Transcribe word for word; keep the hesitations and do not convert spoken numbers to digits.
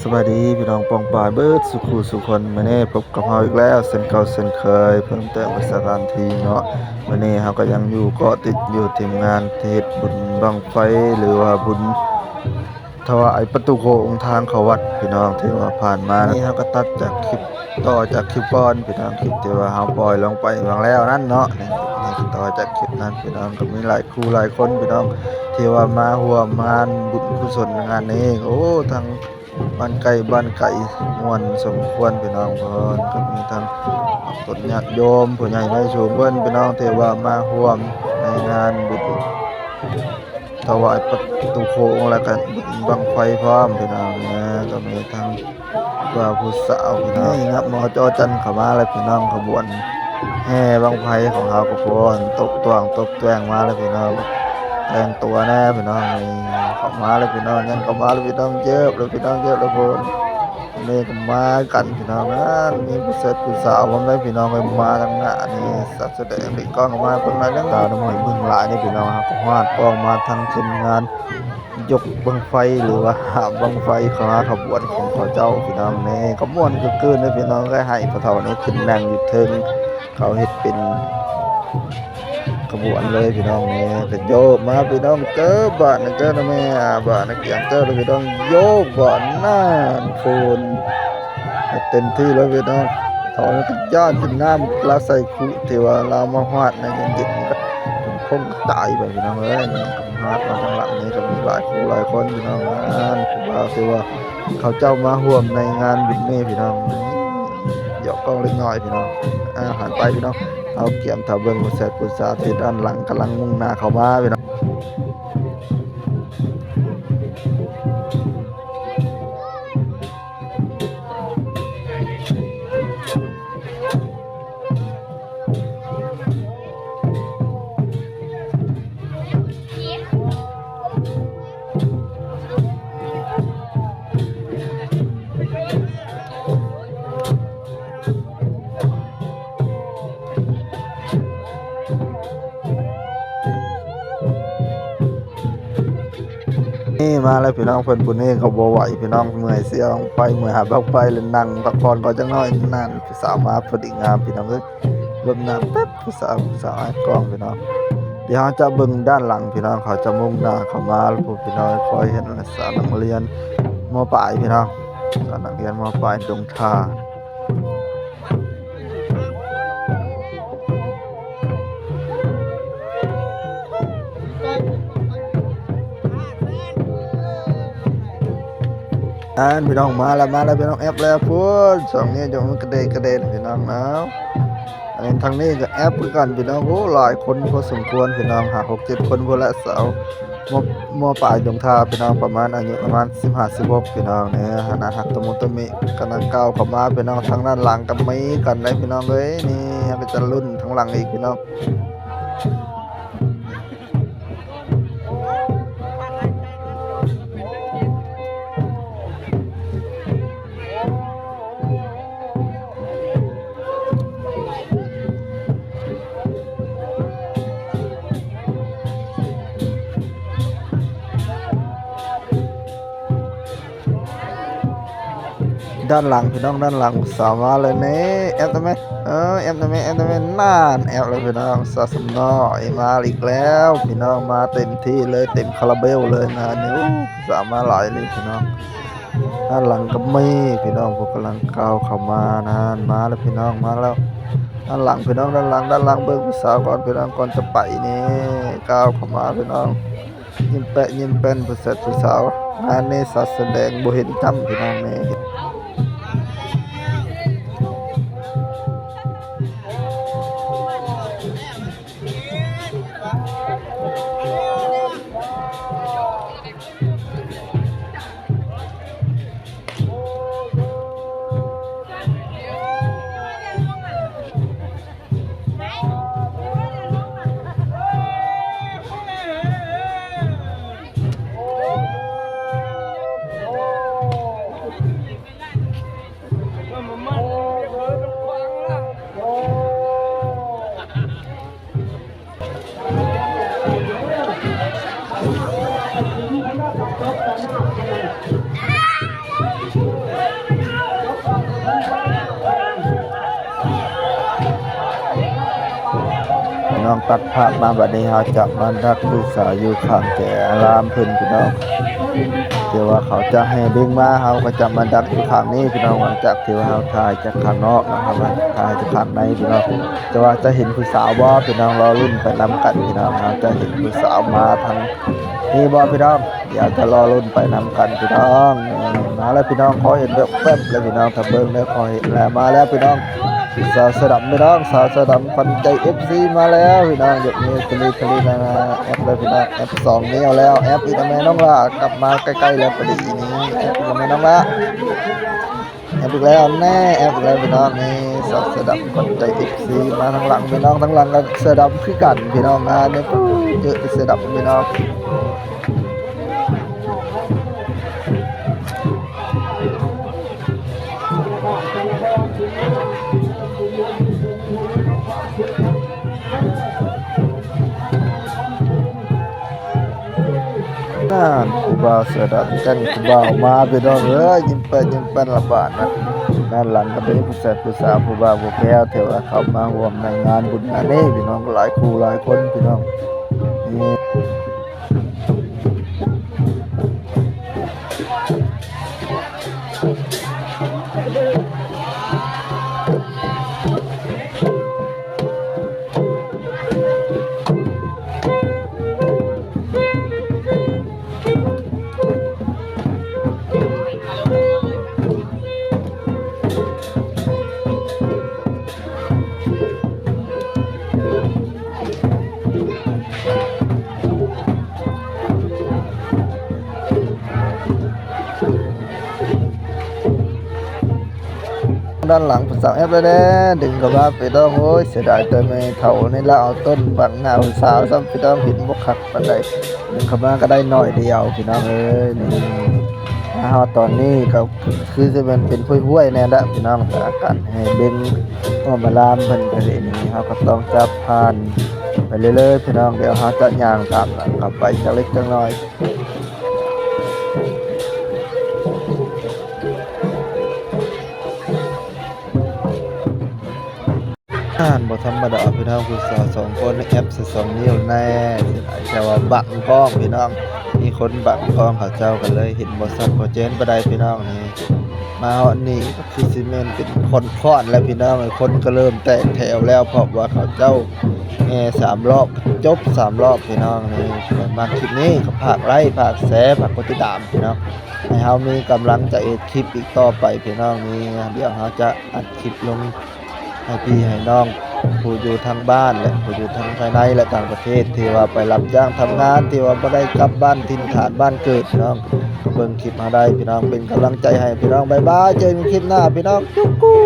สบายดีพี่น้องป้องปายเบิดสุขูสุคน มื้อนี้พบกับเฮาอีกแล้วเช่นเก่าเช่นเคย เพิ่มเติมสถานที่เนาะ มื้อนี้เฮาก็ยังอยู่เกาะติดอยู่ทีมงานที่เฮ็ดบุญบั้งไฟ หรือว่าบุญถวายประตูโขงทางเข้าวัดพี่น้องที่ว่าผ่านมา นี่เฮาก็ตัดจากคลิป ต่อจากคลิปก่อนพี่น้อง คลิปที่ว่าเฮาปล่อยลงไปบางแล้วนั่นเนาะ นี่นี่ต่อจากคลิปนั้นพี่น้อง ก็มีหลายคู่หลายคนพี่น้อง ที่ว่ามาร่วมงานบุญกุศลงานนี้ โอ้ ทั้งบ้านใกล้บ้านไกลม่วนสมควรพี่น้อง เพราะก็มีทั้งต้นญาติโยมผู้ใหญ่น้อยสูงเพิ่นพี่น้อง ที่ว่ามาร่วมในงานบุญ ถวายประตูโขงแล้วก็บุญบั้งไฟพร้อมพี่น้องนะ ก็มีทั้งตัวผู้สาวพี่น้อง นี่ครับ มจ.จันเข้ามาแล้วพี่น้อง ขบวนแห่บั้งไฟของเฮาก็พร้อมตบตวงตบแตวงมาแล้วพี่น้อง แต่งตัวแน่พี่น้อง นี่เข้ามาแล้วพี่น้อง ยังเข้ามาแล้วพี่น้อง เยอะเลยพี่น้อง เยอะเลยพร้อม นี่ก็มากันพี่น้องนะ มีผู้เสพผู้สาวพร้อมได้พี่น้องเลย มาทางหน้านี่ แสดงเป็นกล้องออกมาเพิ่นมาเรื่องราวน้ำหอยเมืองหลายนี่พี่น้องครับ ก็ฮอดกล้องมาทางทีมงานยกบั้งไฟหรือว่าหาบบั้งไฟของขบวนของเขาเจ้าพี่น้อง นี่ก็ม่วนคือคืนเลยพี่น้อง ก็ให้พ่อเฒ่านี่ขึ้นนั่งอยู่เทิง เขาเฮ็ดเป็นขบวนเลยพี่น้อง นี่ก็โยกมาพี่น้อง เจอบ้านนะเจอนะแม่ อ่า บ้านนะเกียงเจอเลยพี่น้อง โยกบ้านนั่นโพน เต็มที่เลยพี่น้อง เขานี่ก็ย่านเป็นน้ำลาใส่คุที่ว่าลาวมาฮอดนะ ยังเย็นก็เป็นคงตายไปพี่น้องเอ้ย นี่ก็ฮอดมาทางหลังนี่ก็มีหลายคู่หลายคนพี่น้อง อ่า คือว่าคือว่าเขาเจ้ามาร่วมในงานบุญนี่พี่น้อง เดี๋ยวกล้องเล็กน้อยพี่น้อง อ่า หันไปพี่น้อง เอาเกียมถ้าเบิ่งผู้แสบผู้สาวที่ด้านหลังกำลังมุ่งหน้าเข้ามาพี่น้อง นี่มาแล้วพี่น้อง เพิ่นผู้นี้เขาบ่ไหวพี่น้อง เมื่อยเสียงไป เมื่อยหาบั้งไฟแล้วนั่งพักผ่อนก่อนจักหน่อย นั่นผู้สาวมาพอดีงามพี่น้องเอ้ย รดน้ำแป๊บ ผู้สาว ผู้สาวให้กล้องพี่น้อง เดี๋ยวเราจะเบิ่งด้านหลังพี่น้อง เขาจะมุ่งหน้าเข้ามาแล้วพวกพี่น้องคอยเห็นสาวนักเรียน ม.ปลายพี่น้อง สาวนักเรียน ม.ปลายดงทา อ่านพี่น้องมาแล้ว มาแล้วพี่น้อง แอปแล้วพูดสองนี้จงกระเดกกระเดนพี่น้องเนาะ อันนี้ทางนี้ก็แอปคือกันพี่น้อง โอ้ หลายคนพอสมควรพี่น้อง ห้าหกเจ็ดคนพอละสาว ม.ม.ปลายดงทาพี่น้อง ประมาณอายุประมาณสิบห้า สิบหกพี่น้องเนี่ย หน้าฮักตะมุตะมิกำลังก้าวเข้ามาพี่น้อง ทางด้านหลังก็มีกันได้พี่น้องเอ้ย นี่ก็จะรุ่นทางหลังอีกพี่น้อง ด้านหลังพี่น้อง ด้านหลังสาวมาเลยนี่ แอปได้ไหม เออ แอปได้ไหม แอปได้ไหม นั่น แอปเลยพี่น้อง สาวสำน้อยมาอีกแล้วพี่น้อง มาเต็มที่เลย เต็มคาราเบลเลยนะนี่ อู้ สาวมาหลายเลยพี่น้อง ด้านหลังก็มีพี่น้อง พวกกำลังก้าวเข้ามานั่น มาแล้วพี่น้อง มาแล้ว ด้านหลังพี่น้อง ด้านหลัง ด้านหลังเบิ่งผู้สาวก่อนพี่น้อง ก่อนจะไปนี่ ก้าวเข้ามาพี่น้อง ยิ้มแปะยิ้มแป้นผู้แสบผู้สาว งานนี้สาวแสดงบ่เห็นจ้ำพี่น้องนี่ โอ้ น้องตัดภาพมาบัดนี้ เฮาจะมาดักผู้สาวอยู่ข้างแจอารามเพิ่นพี่น้อง แต่ว่าเขาจะแห่เบิ่งมา เฮาก็จะมาดักอยู่ข้างนี้พี่น้อง หลังจากที่ว่าเฮาถ่ายจากข้างนอกนะครับ ถ่ายจากข้างในพี่น้อง แต่ว่าจะเห็นผู้สาวบ่พี่น้อง รอลุ้นไปนำกันพี่น้อง เฮาจะเห็นผู้สาวมาทางนี้บ่พี่น้อง เดี๋ยวจะรอลุ้นไปนำกันพี่น้อง มาแล้วพี่น้อง ขอเห็นแบบแป๊บเลยพี่น้อง ถ้าเบิ่งแล้วขอเห็นแล้ว มาแล้วพี่น้อง สาวเสื้อดำพี่น้อง สาวเสื้อดำขวัญใจ เอฟซี มาแล้วพี่น้อง ยกมือทะลีทะลีนะ แอปเลยพี่น้อง แอปสองนี้เอาแล้ว แอปอีกแล้วแม่น้องละ กลับมาใกล้ๆแล้วพอดีนี้ แอปอีกแล้วแม่น้องละ แอปอีกแล้วแน่ แอปอีกแล้วพี่น้อง นี่สาวเสื้อดำขวัญใจ เอฟซี มาทางหลังพี่น้อง ทางหลังก็เสื้อดำคือกันพี่น้อง อ่า เนี่ยปุ๊บ เจอเสื้อดำพี่น้อง นั่นผู้บ่าวเสื้อดำ แก๊งผู้บ่าวมาพี่น้องเอ้ย ยิ้มแป้นยิ้มแป้นละบาดนะ ด้านหลังก็เป็นผู้ชายผู้สาว ผู้บ่าวผู้แพ้ว ที่ว่าเขามาร่วมในงานบุญงานนี้พี่น้อง หลายคู่หลายคนพี่น้อง นี่ ด้านหลังผู้สาวแอปเลยเด้ ดึงเข้ามาไปดอง โอ้ย เสียดายแต่แม่เฒ่านี่ละเอาต้นบังหน้าผู้สาวซ้ำไปดอง เห็นบ่คักปานใด ดึงเข้ามาก็ได้หน่อยเดียวพี่น้องเอ้ย นี่ มาฮอดตอนนี้ก็คือสิแม่นเป็นห้วยๆแน่ละพี่น้อง แต่อากาศให้เบิ่งอ้อมอารามเพิ่นก็ได้นี่ เฮาก็ต้องจับผ่านไปเรื่อยๆพี่น้อง เดี๋ยวเฮาจะย่างตามหลังเข้าไปจักเล็กจักน้อย อ่านบ่ธรรมดาพี่น้อง ผู้สาวสองคนแอปใส่สองนิ้วแน่ แต่ว่าบังกล้องพี่น้อง มีคนบังกล้องเขาเจ้าก็เลยเห็นบ่ชัดบ่แจ้งปานใดพี่น้องนี่ มาฮอดนี่ก็คือสิแม่นเป็นค่อนๆแล้วพี่น้อง คนก็เริ่มแตกแถวแล้ว เพราะว่าเขาเจ้าแห่สามรอบ จบสามรอบพี่น้องนี่ มาคลิปนี้ก็ฝากไลค์ ฝากแชร์ ฝากกดติดตามพี่น้อง ให้เฮามีกำลังใจเฮ็ดคลิปอีกต่อไปพี่น้องนี่ เดี๋ยวเฮาจะอัดคลิปลงให้พี่ให้น้องผู้อยู่ทางบ้านและผู้อยู่ทางภายในและต่างประเทศ ที่ว่าไปรับจ้างทำงาน ที่ว่าบ่ได้กลับบ้านถิ่นฐานบ้านเกิดพี่น้อง เบิ่งคลิปเฮาได้พี่น้อง เป็นกำลังใจให้พี่น้อง บ๊ายบาย เจอกันคลิปหน้าพี่น้อง จุ๊กกู้